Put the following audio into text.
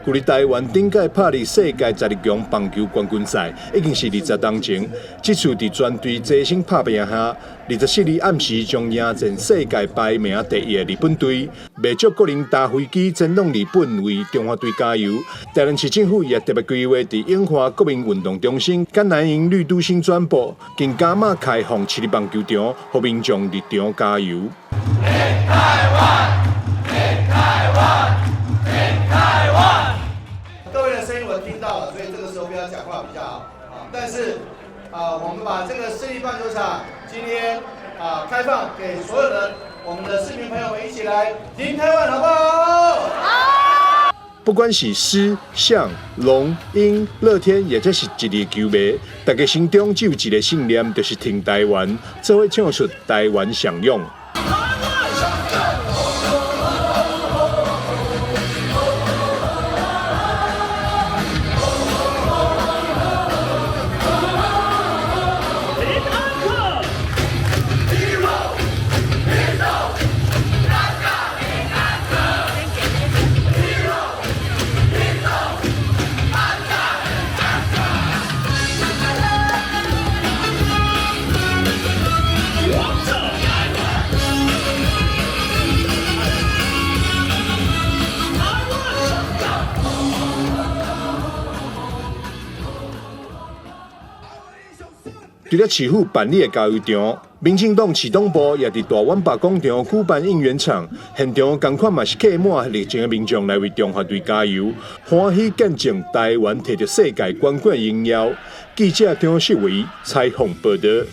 距離台灣頂屆拍入世界十二強棒球冠軍賽，已經是20冬前。這次佇全隊齊心拍拚下，24日暗時將迎戰世界排名第一的日本隊。袂少國人搭飛機前往日本為中華隊加油。台南市政府也特別規劃佇永華國民運動中心，佮南瀛綠都新轉播，更加碼開放市立棒球場，予民眾入場加油。台灣，台灣，台灣。各位的聲音我聽到了，所以這個時候不要講話比較好啊。但是啊，我們把這個市立棒球場今天啊開放給所有的我們的市民朋友們一起來挺台灣，好不好？好。不管是獅、象、龍、鷹、樂天，抑者是一日球迷，大家心中只有一個信念，就是挺台灣，做伙唱出台灣上勇。除了市府辦理的加油場，民進黨市黨部也佇大遠百廣場舉辦應援場，現場仝款嘛是客滿熱情的民眾來為中華隊加油，歡喜見證台灣提著世界冠軍榮耀。記者張世維採訪報導。